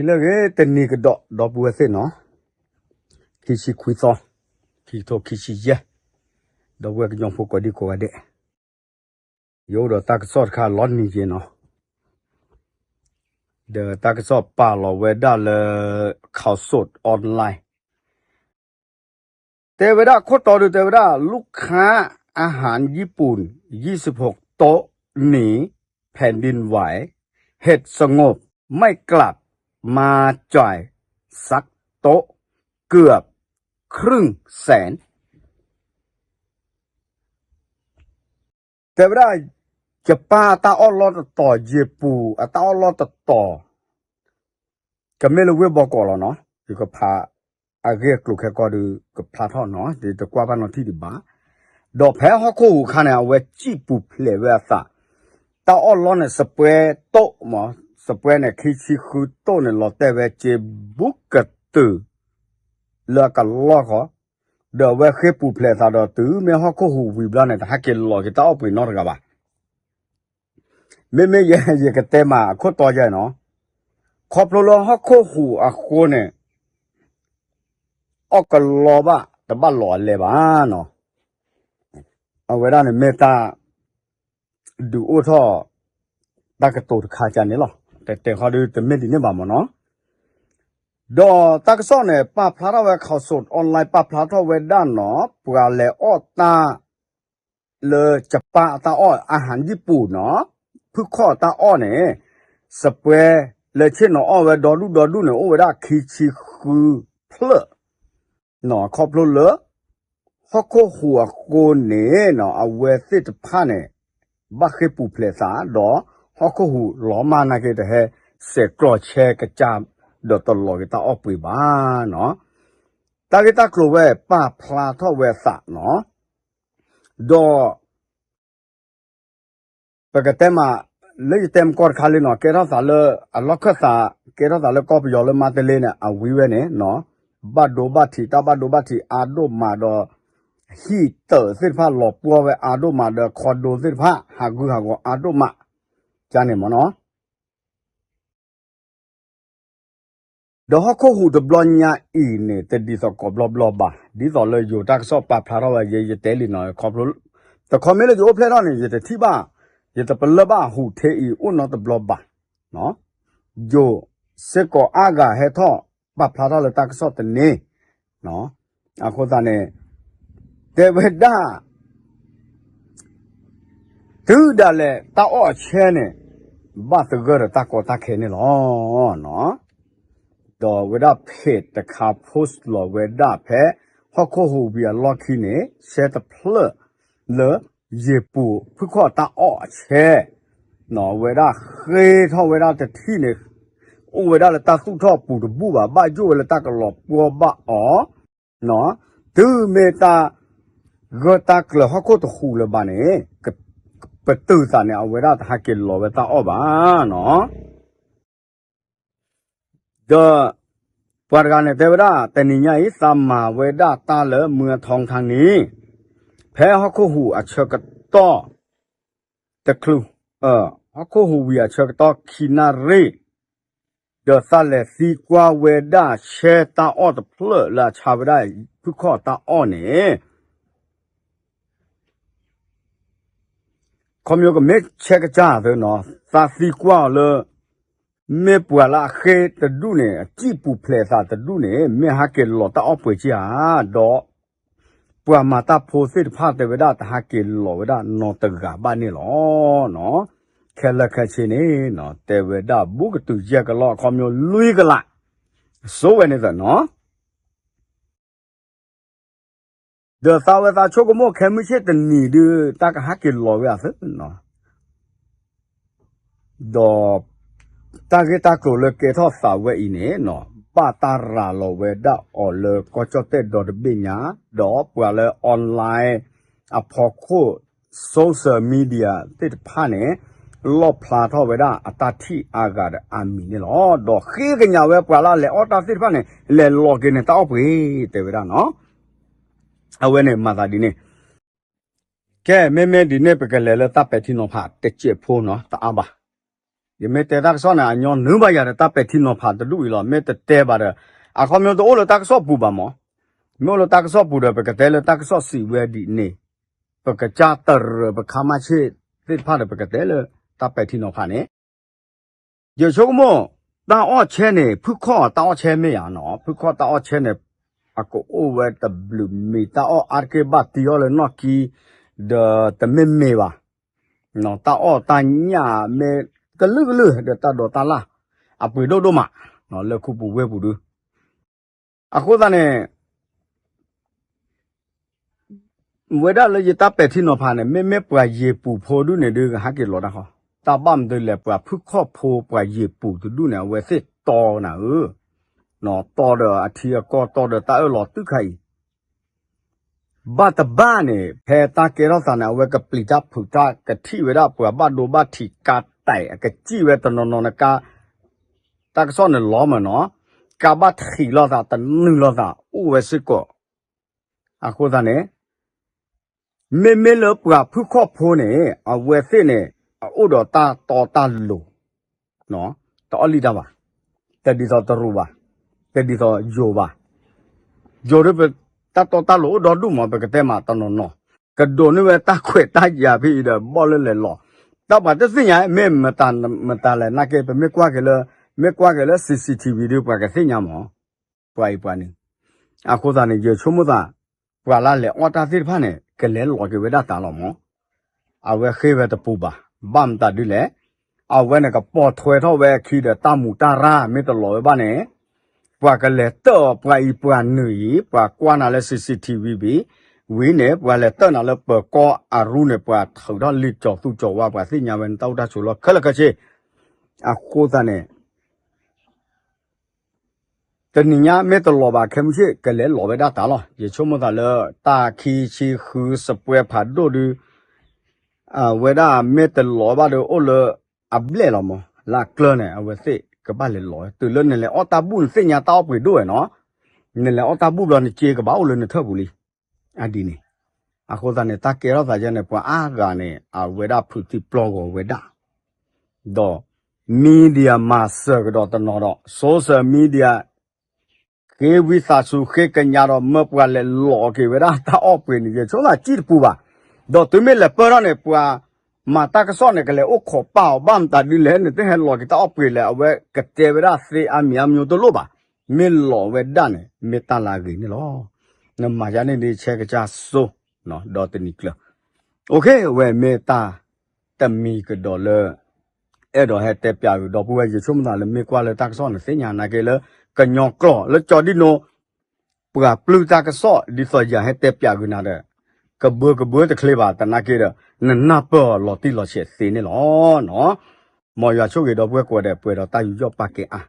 လၢဂ့ၤတနံၤကဒီး ဒီပုၢ်ဝဲၢ်သ့ၣ်နီၤ, ခံဆံခွံသီ, ခံကထိခံဆံယဲၢ်, ဒီပုၢ်ဝဲၢ်ကညီဖိကိးဒံကိးဂၤဒဲး, ယအိၣ်ဒီးတၢ်ကစီၣ်တခါလီၤနံၤက့ၤနီၤ, ဒီးတၢ်ကစီၣ်ပာ်လီၤဝဲဒၣ်လၢ ข่าวสดออนไลน์ တဲဝဲဒၣ်ခိၣ်တီဒုးတဲဝဲဒၣ် ลูกค้าอาหารญี่ปุ่น ยี่สิบหกโต๊ะหนีแผ่นดินไหว เหตุสงบ ไม่กลับมาจ่ายสักโต๊ะ เกือบครึ่งแสน တဲဝဲဒၣ် ယပၢ်အတၢ်အီၣ်လီၢ်တတီၤ ယ့ၢ်ပူၤအတၢ်အီၣ်လီၢ်တတီၤ ကမ့ၢ်လၢဝ့ၢ်ဘီကီးလီၤနီၤ, ယကဖးအဂ့ၢ်အကျိၤခဲကီၢ်ဒုး ကဖျါထီၣ်နီၤ, ယတကွၢ်ဘၣ်နီၣ်ထံၣ်ဒံးဘၣ်. ဒီးဖဲဟီၣ်ခိၣ်ဟူးအခါန့ၣ် အဝဲစံၣ်ပူၤဖျဲးဝဲအသး, တၢ်အီၣ်လီၢ်န့ၣ် စပွဲတိၣ်မး, စပွဲန့ၣ် ခံဆံဃုတိၣ်န့ၣ် လီၤတဲာ်ဝဲစ့ဘူးကတုာ် လၢအကလီၢ်ဃီ, ဒီးအဝဲဃ့ပူၤဖျဲးအသးဒီးတုၤမ့ၢ်ဟီၣ်ခိၣ်ဟူးဝံၤဘျီန့ၣ် တဟဲက့ၤလီၤက့ၤတၢ်အီၣ်ပှ့ၤနီတဂၤဘၣ်. မ့မ့ၢ်ယဲ ယကတဲမးအခိၣ်တီယဲနီၤ, ခီဖျိလၢဟီၣ်ခိၣ်ဟူးအဃိန့ၣ် အီၣ်ကလီဘၣ် တဘၣ်လီၤအလဲဘၣ်နီၤ, အဝဲဒၣ်န့ၣ်မ့ၢ်တၢ် ဒုးအိၣ်ထီၣ် တၢ်ကတိၤတခါကန့ၣ်လီၤ. တဲတဲဃီဒုးတမ့ၢ်ဒ်န့ၣ်ဘၣ်မ့ၢ်နီၤ, ဒီးတၢ်ကစီၣ်န့ၣ် ပာ်ဖျါထီၣ်ဝဲ ข่าวสดออนไลน์ ပာ်ဖျါထီၣ်ဝဲဒၣ်နီၤ, ပှၤလဲၤအီၣ်တၢ် လၢယပၢ်အတၢ်အီၣ် อาหารญี่ปุ่น နီၤ, ဖုၣ်ခီၣ်အတၢ်အီၣ်န့ၣ် စပွဲလၢဆ့ၣ်နီၤအီၣ်ဝဲဒီဒူၣ်ဒီဒူၣ်န့ၣ် အိၣ်ဝဲဒၣ်ခံဆံဃုဖျၢၣ် နီၤ, ခီဖျိလၢ ဟီၣ်ခိၣ်ဟူးအဃိန့ၣ်နီၤ အဝဲသ့ၣ်တဖၣ်န့ၣ် ဘၣ်ဃ့ပူၤဖျဲးသး ဒီးဟီၣ်ခိၣ်ဟူးလီၤမၢ်နာ်က့ တဟဲစဲးကျိးဆဲးကစၢ် ဒီးတလီၤက့ၤတၢ်အီၣ်ပှ့ၤဘၣ်နီၤ, တၢ်ဂ့ၢ်တၢ်ကျိၤဝဲပာ်ဖျါထီၣ်ဝဲအသးနီၤ, ဒီး ပကတဲမး လၢယတဲမကီၢ်တခါလံနီၤ, ကဲထီၣ်သးလၢ အလီၢ်ခၢၣ်သး ကဲထီၣ်သးလၢကီၢ်ပယီၤလၢမါတလ့န့ၣ် အဝံၤဝဲန့ၣ်နီၤ, ဘၣ်ဒိဘၣ်ထံး တၢ်ဘၣ်ဒိဘၣ်ထံးအါဒိၣ်မးဒီး ဟံၣ်တၢးသ့ၣ်တဖၣ်လီၤပှီၢ်ဝဲအါဒိၣ်မးဒီး ခီဒိသ့ၣ်တဖၣ် ဟးဂူာ်ဟးဂီၤအါဒိၣ်မး ကန့ၣ်မ့ၢ်နီၤ ဒီးဟီၣ်ခိၣ်ဟူးတဘျီညါအံၤန့ၣ် တဒ်သိးကိးဘျီဘျီဘၣ်, ဒ်သိးလၢယိၤတၢ်ကစီၣ်ပာ်ဖျါထီၣ်ဝဲ ယဲယတဲလံနီၤ, ခီဖျိ တခီမ့ၢ်လၢယအိၣ်ဖျဲၣ်ထီၣ်န့ၣ် ယတထံၣ်ဘၣ်, ယတပလၢၢ်ဘၣ်ဟူးထ့အံၤအိၣ်နီတဘျီဘၣ်, ယိၤစ့ၢ်ကီးအါဂၤဟဲထီၣ်ပာ်ဖျါထီၣ်လၢတၢ်ကစီၣ်တန့ၣ် အဃိသတးန့ၣ် တဲဝဲဒၣ် တုၤဒၣ်လဲာ်တၢ်အီၣ်အဆၢန့ၣ် ဘၣ်သဂၢၢ်ဒီးတၢ်ကီတၢ်ခဲန့ၣ်လီၤ. ဒီးဝဲဒၣ်ဖဲတခါ post လီၤဝဲဒၣ်ဖဲ ဟီၣ်ခိၣ်ဟူးဝံၤအလီၢ်ခံန့ၣ် ဆဲတဖျၢၣ်လၢယ့ၢ်ပူၤဖုၣ်ခီၣ်တၢ်အီၣ်အဆၢ ဝဲဒၣ်ဃ့ထီၣ်ဝဲဒၣ်တထံၣ်န့ၣ် အိၣ်ဝဲဒၣ်လၢတၢ်သူၣ်ထီၣ်ပူၤတဘူၣ်ဘၣ်, ဘၣ်ယိၣ်ဝဲလၢတၢ်ကလီၤပှီၢ်ဘၣ်အီၤ, တုၤမ့ၢ်တၢ်ဂၢၢ်တၢ်ကျၢၤဟီၣ်ခိၣ်တဟူးလၢၤဘၣ်န့ၣ် ပတုာ်သးန့ၣ် အဝဲဒၣ်တဟဲက့ၤလီၤဝဲတၢ်အီၣ်ဘၣ်နီၤ. ဒီးပှၤတဂၤန့ၣ်တဲဝဲဒၣ် တနံၤညါအံၤ သးမၤဝဲဒၣ်တၢ်လၢမုၢ်အထီၣ်ခါန့ၣ် ဖဲဟီၣ်ခိၣ်ဟူးအဆၢကတီၢ် တချုး ဟီၣ်ခိၣ်ဟူးဝံၤအဆၢကတီၢ်ခံနၣ်ရံၣ် ဒီးသးလဲၤသံကွၢ်ဝဲဒၣ်ဆဲတၢ်အီၣ်တဖျၢၣ်လၢအဆါဝဲဒၣ်ဖုၣ်ခီၣ်တၢ်အီၣ်န့ၣ် ခီဖျိကမ့ၢ်ဆဲကစၢ်သ့နီၤ, သးသံကွၢ်အီၤလၢ မ့ၢ်ပှၤလၢအဃ့တဒူၣ်န့ၣ် အစံၣ်ပူၤဖျဲးသးတဒူၣ်န့ၣ် မ့ၢ်ဟဲက့ၤလီၤတၢ်အီၣ်ပှ့ၤက့ၤဧါ, ဒီး ပှၤမၤတၢ်ဖိသ့ၣ်တဖၣ်တဲဝဲဒၣ်တဟဲက့ၤလီၤဝဲဒၣ်နီတဂၤဘၣ်န့ၣ်လီၤ. ခဲလၢာ်ခဲဆ့န့ၣ် တဲဝဲဒၣ်ဘူးကတုၤယဲၢ်ကလီၢ် အခီပညီလွံၢ်ကလး စိဝဲန့ၣ်သ့ၣ်နီၤ. ဒီးသးဝဲသးဆိကမိၣ်ခဲမုၢ်ဆ့ၣ်တနံၤဒုး တၢ်ကဟဲက့ၤလီၤဝဲအသ့နီၤ, ဒီးတၢ်ဂ့ၢ်တၢ်ကျိၤလၢကဲထီၣ်သးဝဲအံၤန့ၣ်နီၤ ဘၣ်တၢ်ရၤလီၤဝဲဒၣ်အီၤလၢကီၢ်ကၠီၣ်တဲၣ်ဒီတဘ့ၣ်ညါ, ဒီးပှၤလၢ online အဖီခိၣ် social media သ့ၣ်တဖၣ်န့ၣ် လီၣ်ဖျါထီၣ်ဝဲဒၣ်အတၢ်ထံၣ်အါဂၤဒီးအမံၤန့ၣ်လီၤ. ဒီးဃ့ကညးဝဲပှၤလၢအလဲၤအီၣ်တၢ်သ့ၣ်တဖၣ်န့ၣ် လဲၤလီၤက့ၤန့ၣ်တၢ်အီၣ်ပှ့ၤ တဲဝဲဒၣ်နီၤ. အဝဲန့ၣ်မၤသးဒ်န့ၣ်. ကဲ မ့မ့ၢ်ဒ်န့ၣ် ပကလဲၤလၢတၢ်ပဲာ်ထံနီၤဖးတစဲးဖိနီၤ တအါဘၣ်. ယမ့ၢ်တဲတၢ်ကစီၣ်န့ၣ် အညီနုၢ်ဘၣ်ယၤဒီးတၢ်ပဲာ်ထံနီၤဖးတဒူၣ်အံၤလီၤ. မ့ၢ်တတဲဘၣ်ဒီး အခီပညီတအိၣ်လၢတၢ်ကစီၣ်ပူၤဘၣ်မး. မ့ၢ်အိၣ်လၢတၢ်ကစီၣ်ပူၤဒီး ပကတဲလၢတၢ်ကစီၣ်စံးဝဲဒ်န့ၣ်, ပကစၢ်တရၢၢ်ပခါမါဆ့ၣ်သ့ၣ်တဖၣ်ဒီး ပကတဲလၢတၢ်ပဲာ်ထံနီၤဖးန့ၣ် ယဆိကမိၣ် တၢ်အီၣ်ဆဲန့ၣ် ဖုၣ်ခီၣ်တၢ်အီၣ်ဆဲမ့ၢ်ဧါနီၤ, ဖုၣ်ခီၣ်တၢ်အီၣ်ဆဲန့ၣ် အကအိၣ်ဝဲတဘျုးမံၤ, တၢ်အီၣ်အါတက့ၢ်ဘၣ်တံၢ်အီၣ်လၢနီၢ်ကံ ဒီးတမ့ၢ်မ့ၢ်ဘၣ်, တၢ်အီၣ်တၢ်ညၣ်မ့ၢ်ကလုာ်ကလုာ်ဒီးတၢ်ဒိးတၢ်လၢ် အပှ့ၤဒိၣ်ဒိၣ်မး လၢခူပူၤဝ့ၢ်ပူၤဒု အဃိသတးန့ၣ် ဝဲဒၣ်လၢယတၢ်ပဲာ်ထံနီၤဖးန့ၣ် မ့မ့ၢ်ပှၤယ့ၤပူၤဖိဒုန့ၣ်ဒု ဟဲက့ၤလီၤတၢ်ဃီ, တၢ်ဘၣ်မနုၤလဲၣ် ပှၤဖုၣ်ခီၣ်ဖိပှၤယ့ၤပူၤတဒူၣ်န့ၣ် အဝဲသ့ၣ်တီနၤဧၢ, တီဒီးအထံအကီၢ် တီဒီးတၢ်အၢၣ်လီၤတုၤခါအံၤ ဘၣ်တဘၣ်န့ၣ် ဖဲတၢ်ကဲထီၣ်သးန့ၣ် အဝဲကပျံၤတၢ်ဖုးတၢ် ကထံၣ်ဝဲဒၣ်ပှၤဘၣ်ဒိဘၣ်ထံးကါတဲာ် အကစံၣ်ဝဲတနီၤနီၤန့ၣ် ကါ တၢ်ကစီၣ်န့ၣ်လီၤမးနီၤ, ကါဘၣ်ထံးလိာ်သး တနုာ်လိာ်သး အိၣ်ဝဲစ့ၢ်ကီး, အဃိသတးန့ၣ် မ့မ့ၢ်လၢပှၤဖုၣ်ခီၣ်ဖိန့ၣ် အဝဲသ့ၣ်န့ၣ် အအိၣ်ဒီးတၢ်တီတၢ်လိၤ တအီၣ်လံတၢ်ဘၣ်, တဒ်သိးတရူးဘၣ်, တဒ်သိးယိၤဘၣ်, ယိၤဒ်ပ တၢ်တီတၢ်လိၤအိၣ်ဒီဒူၣ်မး ပကတဲမးတနီၤနီၤ, ကဒိးန့ၢ်ဝဲတၢ်ခွဲးတၢ်ယာ်ဖဲအံၤဒီး ဘီၣ်လၢလဲၤလီၤ, တၢ်ပှၤတသ့ၣ်ညါ မ့ၢ်မတၤလဲၣ်နာ်က့ ပမ့ၢ်ကွၢ်က့ၤလၢ မ့ၢ်ကွၢ်က့ၤလၢ C C T V ဒီး ပှၤကသ့ၣ်ညါမး ပှၤအံၤပှၤန့ၣ်, အဃိသတးန့ၣ် ယဆိကမိၣ်သး ပှၤလၢလဲၤအီၣ်တၢ်သ့ၣ်တဖၣ်န့ၣ် ကလဲၤလီၤက့ၤဝဲဒၣ်တၢ်လီၤမး, အဝဲဃ့ဝဲတပူၤဘၣ်, ဘၣ်မတၤဒ်လဲၣ်, အဝဲန့ၣ်ကပိာ်ထွဲထီၣ်ဝဲအခံဒီး တၢ်မူးတၢ်ရၢ်မ့ၢ်တလီၤဝဲဘၣ်န့ၣ်, ပှၤကလဲၤတၢၣ်အီၤ ပှၤအံၤပှၤနုာ်အံၤ ပှၤကွၢ်နၤလၢ C C T V ဘံၤ ဝံၤန့ၣ် ပှၤလဲၤတၢၣ်နၤလၢပၢၤကီၢ်အရူန့ၣ် ပှၤထုးထီၣ်လံာ်စီၤသူစီၤဝါ ပှၤသ့ၣ်ညါဝဲနတၢ်အိၣ်တၢ်ဆိးလီၤခဲလၢာ်ခဲဆ့, အဃိသတးန့ၣ် တနံၤညါမ့ၢ်တလီၤဘၣ်ခဲမုၢ်ဆ့ၣ် ကလဲၤလီၤဝဲဒၣ်တၢ်လီၤ. ယဆိကမိၣ်သးလၢ တၢ်ခံဆံဃုစပွဲဖးဒိၣ်ဒု အဝဲဒၣ်မ့ၢ်တလီၤဘၣ်ဒီး အိၣ်လၢအဘျဲၣ်လီၤမး လၢအကျၢၢ်န့ၣ် အဝဲသ့ၣ်ကဘၣ်လဲၤလီၤဝဲ တုၤလၢနလဲၤအီၣ်တၢ်ဘူၣ် နသ့ၣ်ညါတၢ်အီၣ်ပှ့ၤဒိၣ်ဝဲနီၤ, နလဲၤအီၣ်တၢ်ဘူၣ်ဘျီ နစ့ကဘၣ်အိၣ်လၢနထၢၣ်ပူၤလံ အဒ်န့ၣ်, အဃိသတးန့ၣ် တၢ်ကဲထီၣ်သးယဲန့ၣ် ပှၤအါဂၤန့ၣ် အဝဲဒၣ်ဖုးသံပျီဂီၤဝဲဒၣ် ဒီး media မၤစၢၤကဒီးတနီၤဒီး social media ဃ့ဝံသးစူၤဃ့ကညးဒီး မၢပှၤလဲၤလီၤက့ၤဝဲဒၣ်တၢ်အီၣ်ပှ့ၤန့ၣ် ယဆိကမိၣ်သးစံၣ်တပူၤဘၣ်, ဒီးတုၤမ့ၢ်လဲၤပၢၢ်ထီၣ်န့ၣ် ပှၤမၤတၢ်ကစီၣ်န့ၣ် ကလဲၤအိၣ်ခိးပာ်အီၤ ဘၣ်မတၤဒ်လဲၣ် နတဟဲလီၤက့ၤတၢ်အီၣ်ပှ့ၤလဲၣ် အဝဲကတဲဝဲဒၣ်သ့အါမံၤအါမံၤတလိၣ်ဘၣ်, မ့ၢ်လီၤဝဲဒၣ်န့ၣ် မ့ၢ်တၢ်လၢအဂ့ၤန့ၣ်လီၤ. နမၤယါန့ၣ်ဒ်ဆဲကစၢ်စိ ဒီးတနံၤကျၢၤ OK ဝဲမ့ၢ်တၢ်တမံၤကဒီးလၢ အဲၣ်ဒိးဟဲတဲပၠးဂုာ်ဒီပုၢ်ဝဲၢ် ယဆိကမိၣ်သးလၢမ့ၢ်ကွၢ်လၢတၢ်ကစီၣ်န့ၣ် သ့ၣ်ညါနာ်က့လၢ ကညီကျိာ်လၢကၠီဒံၣ်နိ ပှၤပျုၢ်တၢ်ကစီၣ် ဒ်သိးယၤဟဲတဲပၠးဂုာ်နၤဒီး ကဘၢကဘၢတချ့ဘၣ် သနာ်က့ဒီး နနၢ်ပၢၢ်အီၤလီၤတံၢ်လီၤဆဲးသ့န့ၣ်လီၤ. မ်ယွၤဆိၣ်ဂ့ၤဒီပုၢ်ဝဲၢ်ကိးဂၤဒဲး ပှဲၤဒီးတၢ်ယူးယီၣ်ပာ်ကဲအါ.